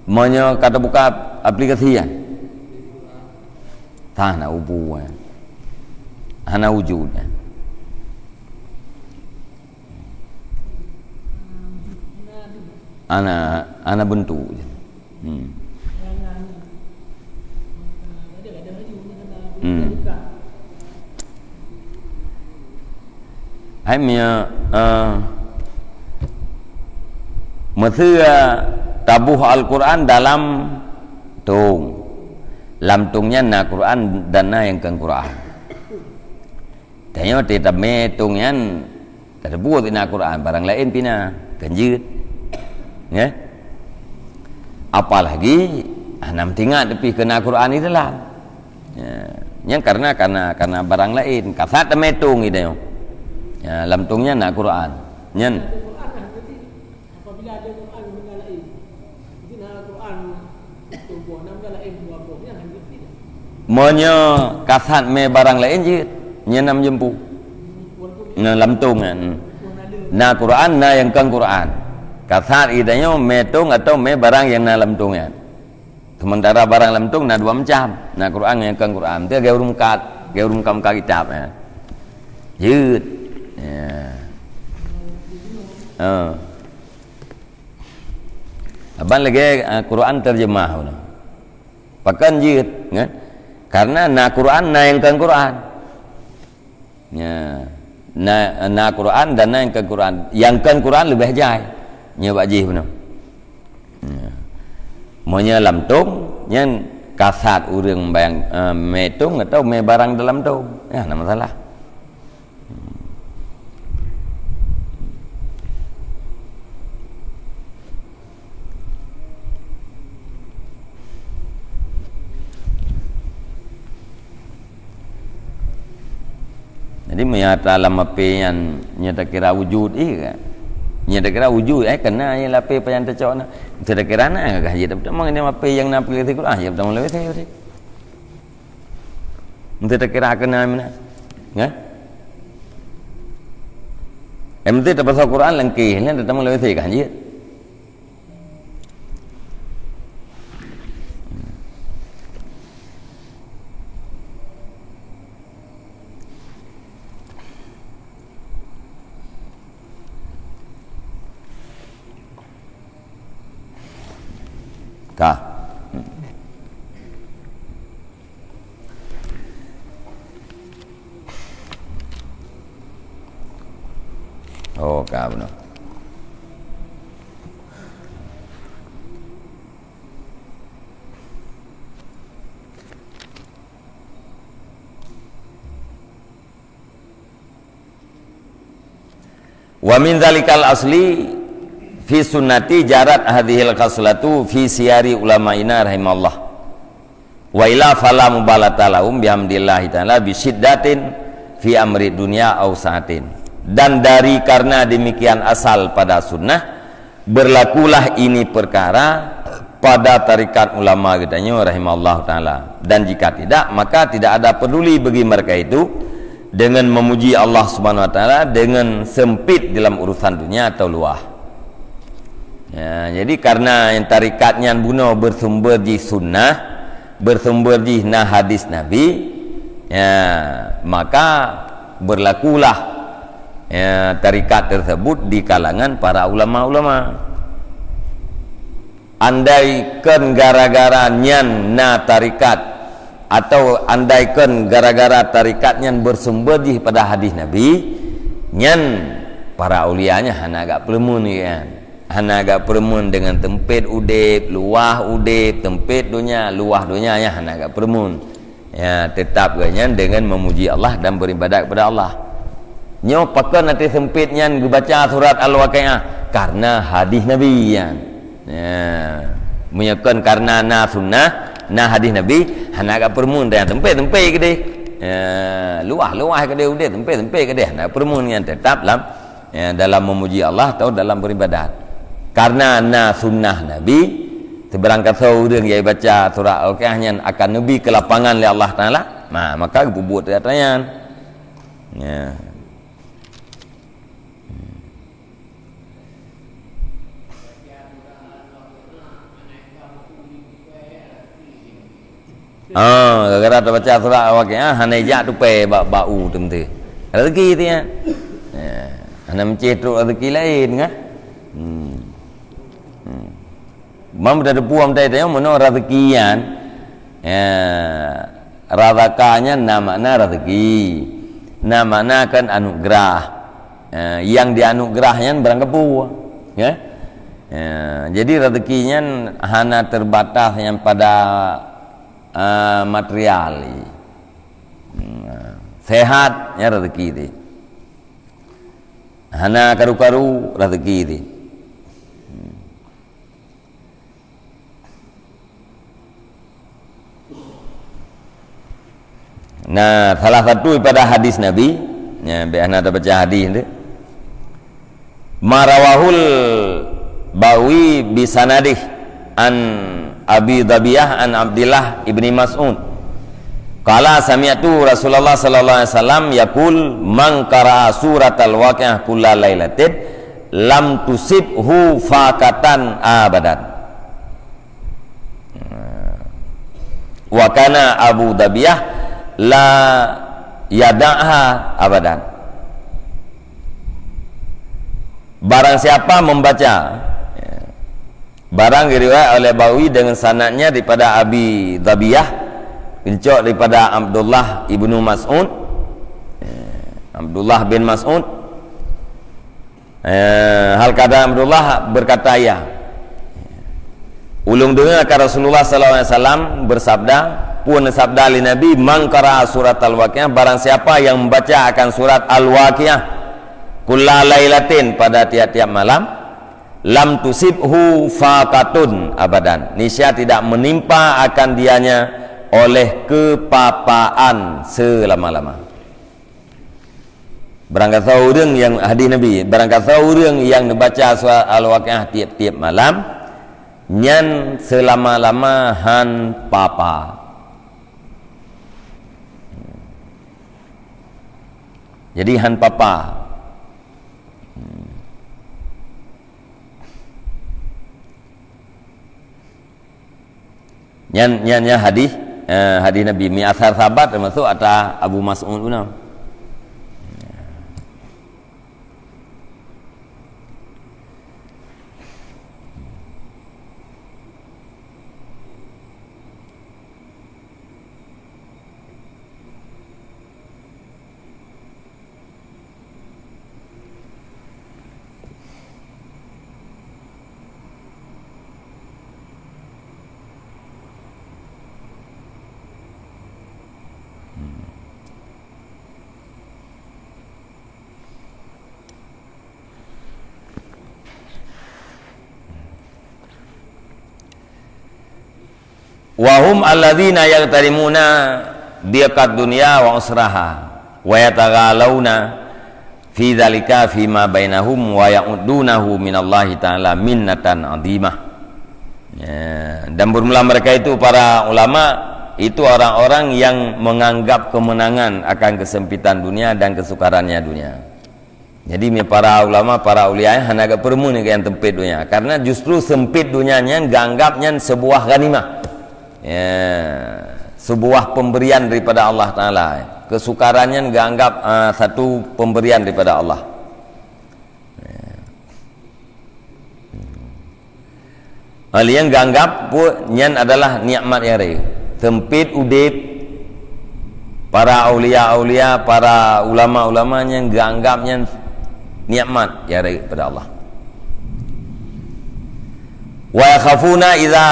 Meunyoe ka tabuka aplikasi nyan, hana ubu, eh. Hana wujud, eh. Hana, hana bentuk je. Hmm. Hmm. Hai mia, eh, meuseu taboh Al-Quran dalam tong. Lam tong nyan na Quran dan na nyang kon Quran. Tanyoe teutab mé tong nyan, teubuet na Quran, barang laén pih na, kan jeuet. Ya? Apalagi, ah, hana meutingat pih keu na Quran di dalam. Ya, nyan karena, karena, karena barang laén. Kasat teumé tong geutanyoe. Ya, lam tong nyan na Quran. Nyan. Apabila ada Quran benda lain, mungkin hal Quran tubuh, nama benda lain dua boh, nyan hana jeuet. Meunyoe kasat mé barang laén jeuet, nyan nam jempu. Walaupun Na lam tong nyan. Na Quran, na nyang kon Quran. Kasat geutanyoe mé tong atau mé barang nyang na lam tong nyan. Sementara barang lam tong na dua macam. Na Quran nyang kon Quran. Tu lagèe ureueng kat, lagèe ureueng ka muka kitab, ya. Jeuet. Ya. Ha. Aban lagèe, ah, Quran terjemah. Pakon jeuet, kan? Karena na Quran, na nyang kon Quran. Ya. Na, na Quran dan na nyang kon Quran. Nyang kon Quran leubeh jai. Nyoe bak jih bunoe. Ya. Meunyoe lam tong, nyan kasat ureueng bayang, eh, mé tong atau mé barang dalam tong. Ya, hana masalah. Jadi, meunyo ata lam H P nyan, nyo takira wujud, iya kan? Nyo takira wujud, eh, kena nyo lam H P pajan tacok na. Nyo takira na, kan? Jadi, teuma ngon H P nyang na aplikasi Quran, jadi, teuma lewat saya tadi. Nyo takira kena mana? Kan? Eh, mesti terpaksa Quran lengkeh, nyo teuma lewat saya, kan? Jadi, Ka. Oh, ka bunoe. Wa min dzalikal asli fi sunnati jarat hadzihil khaslatu fi siyari ulama'ina rahimallah. Wa illa fala mubalata lahum bihamdillahi ta'ala bi syiddatin fi amri dunya au sa'atin. Dan dari karena demikian asal pada sunnah, berlakulah ini perkara pada tarikat ulama geutanyoe rahimallahu ta'ala. Dan jika tidak, maka tidak ada peduli bagi mereka itu dengan memuji Allah Subhanahu wa Ta'ala dengan sempit dalam urusan dunia atau luah. Ya, jadi karena nyang tarikat nyan bunoe bersumber jih sunnah, bersumber jih na hadis Nabi, ya, maka berlakulah, ya, tarikat tersebut di kalangan para ulama-ulama. Andai kon gara-gara nyan na tarikat, atau andai kon gara-gara tarikat nyan bersumber jih pada hadis Nabi, nyan para aulia nyan hana agak peureumeun, kan? Hana agak peureumeun deungon sempit udeb, luah udeb, sempit donya, luah donya nyan hana agak peureumeun. Ya, tetap geuh nyan deungon memuji Allah dan beribadat kepada Allah. Nyoe pakon até sempit nyan geubaca surat Al-Waqiah? Karena hadis Nabi nyan. Ya. Meunyoe kon karena na sunnah, na hadis Nabi, hana ka peureumeun teuh, sempit-sempit keudeh. Ya, luwah-luwah keudeh udeb, sempit-sempit keudeh, hana peureumeun nyan, tetap lam, ya, dalam memuji Allah atau dalam beribadat. Karena na sunnah Nabi, sebarang kasoe ureuëng yang baca surah Al-Waqiah nyan akan neubi ke lapangan lé Allah Taala, nah, maka geupubuet teuh atra nyan. Ya. Ah, gara-gara tabaca surah Al-Waqiah, hana jak tupai bak, bak u teuntée. Rezeki tu ya. Ya, hana meucéh trok rezeki laén kan? Hmm. Hmm. Mam dah depu am tai tanya mana rezeki nyan. Ya, razaka nyan na makna rezeki. Na makna kan anugerah. Ya, yang dianugerah nyan barang gapeue. Ya. Ya, jadi rezeki nyan hana terbatas nyan pada, ah, material. Hmm, sehat nyan rezeki teuh. Hana karu-karu rezeki teuh. Nah, salah satu daripada hadis Nabi, ya, biar hana tabaca hadis tu. Ma rawahul Baghawi bi sanadih an Abi Dhabiyah an Abdullah ibni Mas'ud. Qala sami'tu Rasulullah sallallahu alaihi wasallam yaqul, "Man qara'a suratal Waqiah kulla lailatin lam tusibhu faqatan abadan." Wa kana Abu Dhabiyah la yada'ha abadan. Barang siapa membaca, ya, barang diriwayat oleh Baghawi dengan sanadnya daripada Abi Dhabiyah, geucok daripada Abdullah ibnu Mas'ud, ya, Abdullah bin Mas'ud, Eh, hal kata Abdullah berkata, "Ya, ulôn deungoe akan Rasulullah sallallahu alaihi wasallam bersabda, pun sabda lé Nabi, 'Man qara'a suratal Waqiah,' barang siapa yang membaca akan surat Al-Waqiah, kulla lailatin, pada tiap-tiap malam, lam tusibhu faqatun abadan, niscaya tidak menimpa akan dianya oleh kepapaan selama-lama." Barang kasoe ureuëng nyang, hadis Nabi, barang kasoe ureuëng nyang neubaca surat Al-Waqiah tiep-tiep malam, nyan seulama-lama han papa. Jadi han papa. Nyan, nyan, nyan hadis, eh, hadis Nabi. Mi asar sahabat teumasuk ata Abu Mas'ud pun. Wa hum alladzina yagtarimuna diqad dunya wa usraha, wa yataghalawna fi dzalika fima bainahum, wa ya'uddunahu minallahi ta'ala minnatan 'azimah. Ya, dan bermula mereka itu, para ulama, itu orang-orang yang menganggap kemenangan akan kesempitan dunia dan kesukarannya dunia. Jadi, mi para ulama, para aulia, hana geupeureumeun nyang sempit donya. Karena justru sempit donya nyan geuanggap nyan sebuah ghanimah. Ya, sebuah pemberian daripada Allah Taala. Kesukaran nyan geuanggap, ah, satu pemberian daripada Allah. Ya. Hal nyang geuanggap pun nyan adalah nikmat nyang rayeuk. Sempit udeb, para aulia-aulia, para ulama-ulama nyan geuanggap nyan nikmat nyang rayeuk pada Allah. Wa yakhafuna idza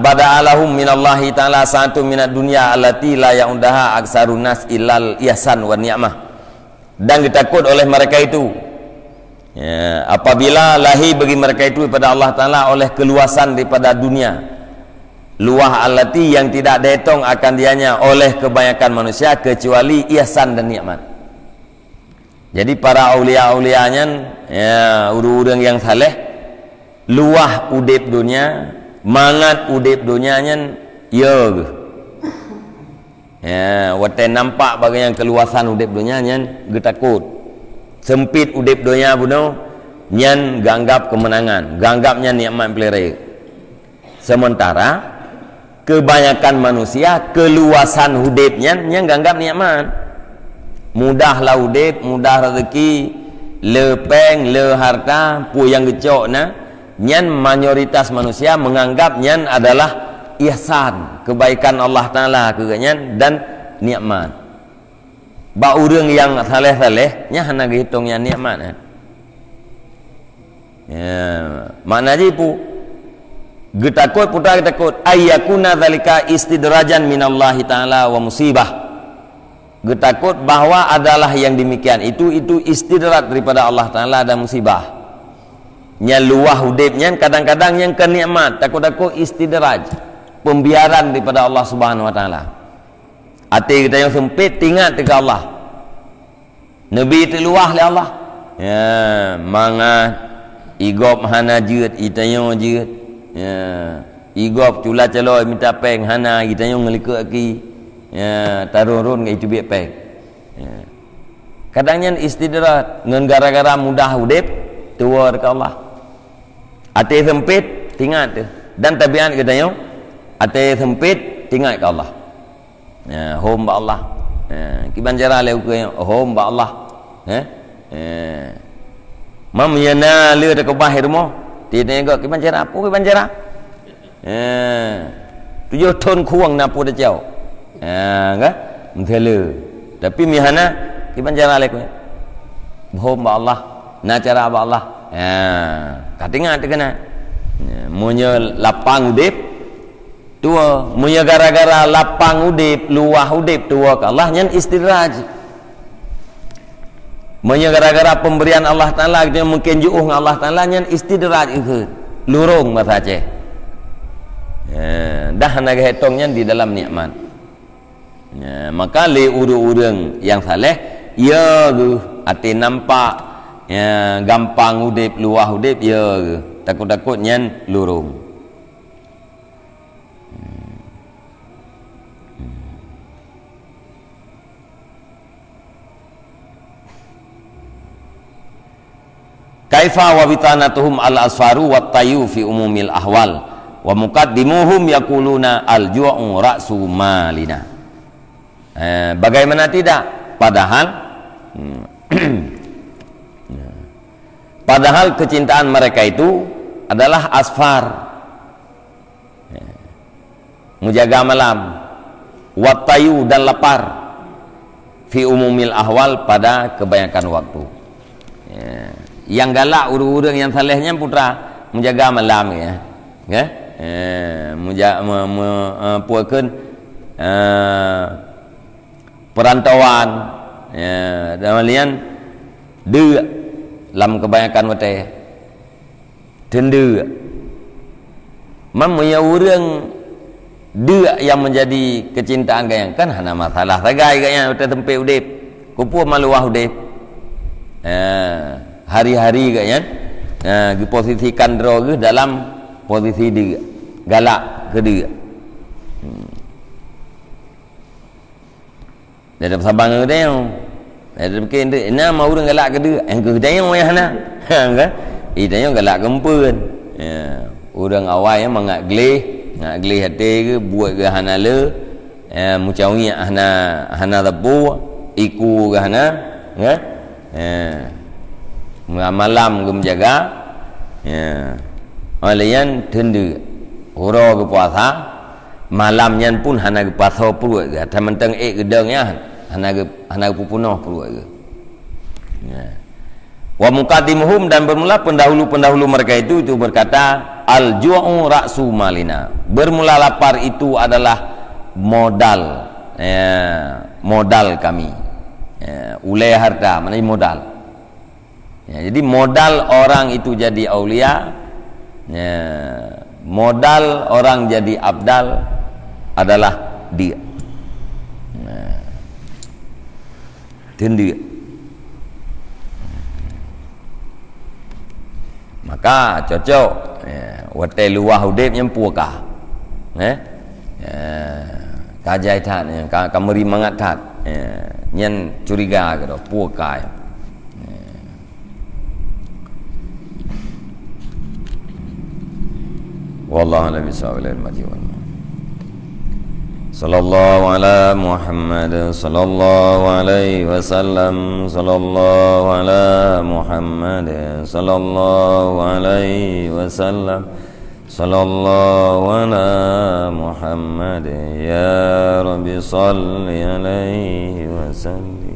bada'a lahum minallahi ta'ala sa'atun minad dunya allati la ya'udaha aksarun nas illal ihsan wan ni'mah. Dan geutakot oleh mereka itu, Ya, apabila lahir bagi mereka itu daripada Allah Taala oleh keluasan daripada dunia, luah allati yang tidak dihitung akan dianya oleh kebanyakan manusia kecuali ihsan dan nikmat. Jadi para aulia-aulia nyan, ya, ureuëng-ureuëng yang saleh, luah udeb dunia, mangat udeb dunia nyan, ya geuh. Ya, watée nampak bagaimana keluasan udeb dunia nyan geutakot. Sempit udeb dunia bunoe nyan geuanggap kemenangan, geuanggap nyan nikmat peuleueh. Sementara kebanyakan manusia keluasan udeb nyan nyan geuanggap nikmat. Mudah lah udeb, mudah rezeki, le péng, le harta, peue nyang geucok na, nyan mayoritas manusia menganggap nyan adalah ihsan, kebaikan Allah Taala keu geuhnyan dan nikmat. Bak ureuëng nyang saleh-saleh, nyan hana geuhitong nyan nikmat, eh. Ya, makna jih pu, geutakot, putra geutakot, ayyakuna zalika istidrajan minallahi taala wa musibah. Geutakot bahwa adalah yang demikian itu, itu istidraj daripada Allah Taala dan musibah. Nyan luah udeb nyan kadang-kadang nyang keu nikmat, takot-takot istidraj, pembiaran daripada Allah Subhanahu Wa Taala. Até geutanyoe sempit, tingat teuka Allah. Neubi teuluah lé Allah. Ya, mangat, igop hana jeuet, itanyoe jeuet. Ya, igop cula calo mita péng hana, itanyoe ngeulikot aki. Ya, tarun-run ngon itubiet péng. Ya. Kadang nyan istidraj ngon gara-gara mudah udeb, tuwo teuka Allah. Até sempit, tingat teuh. Dan tabiat geutanyoe, até sempit, tingat keu Allah. Ya, hom bak Allah. Ya, kiban cara lé ukeue nyoe, hom bak Allah. Ya. Ya. Mam ya na le teukeubah di rumoh. Ti teuingat kiban cara, peue kiban cara? Ya. Tujoh thon khueng na peue teucok. Ya, kan? Meuteule. Tapi mi hana, kiban cara lé ukeue nyoe. Hom bak Allah. Na cara bak Allah. Ya. Ka teuingat teuh keunan. Ya, meunyoe lapang udeb, tuwo, meunyoe gara-gara lapang udeb, luwah udeb, tuwo keu Allah, nyan istidraj. Meunyoe gara-gara pemberian Allah Taala, dia mungkin jiôh ngon Allah Taala, nyan istidraj ikheun. Lurong bahasa Aceh. Ya, dah hana geuhitong nyan di dalam nikmat. Ya, maka lé ureuëng-ureuëng nyang saleh, ya geuh até nampak, ya, gampang udeb, luwah udeb, ya geuh. Takot-takot nyan lurong. Kaifa wa bitanatuhum al-asfaru wat tayu fi umumil ahwal, wa muqaddimuhum yaquluna al-ju'u ra'su malina. Eh, bagaimana tidak? Padahal, hmm, padahal kecintaan mereka itu adalah asfar. Ya. Menjaga malam. Watayu dan lapar. Fi umumil ahwal, pada kebanyakan waktu. Ya. Yang galak ureuëng-ureuëng nyang saleh nyan putra menjaga malam ya. Ya. Ya. Muja, me, me, eh, puakeun, eh, perantauan. Ya, dan malian deuk lam kebanyakan watée. Teundeuk. Mam meunyoe ureuëng deuk nyang menjadi kecintaan geuh nyan, kan hana masalah sagai geuh nyan, watée sempit udeb. Keupeue maluwah udeb. Ha, hari-hari geuh nyan, ha, geuposisikan droe geuh dalam posisi deuk. Galak keu deuk. Hmm. Dah saban ngon geutanyoe. Dah pikir, "Ina ma ureuëng galak keu deuk, nyang keu geutanyoe nyang hana." Kan? Geutanyoe galak keu eumpeuen. Ya. Ureuëng awai nyang mangat gleh, mangat gleh até geuh, buet geuh hana le, ya, meucawiek hana, hana teupeu, iku geuh hana, ya. Ya. Malam geuh meujaga, ya. Oleh nyan teundeuk. Uroe geupuasa, malam nyan pun hana geupasoe pruet geuh, teumantong ék geudong nyan, hana geu-, hana geupeupunoh pruet geuh. Ya. Wa muqaddimuhum, dan bermula pendahulu-pendahulu mereka itu, itu berkata, "Al-ju'u ra'su malina." Bermula lapar itu adalah modal, ya, modal kami. Ya, ulée harta, maknanya modal. Ya, jadi modal orang itu jadi aulia, ya, modal orang jadi abdal adalah dia. Nah, teuntèe. Maka cocok, ya, watèe luwah udép nyan peue kah. Eh? Ya, ka jai that, ya, ka, ka meuri mangat that. Ya, nyan curiga keudroe, peue kah. Ya. Wallahu a'lam bishawab. Sallallahu ala Muhammad, sallallahu alaihi wasallam, sallallahu ala Muhammad, sallallahu alaihi wasallam, sallallahu ala Muhammad, ya Rabbi salli alaihi wasallim.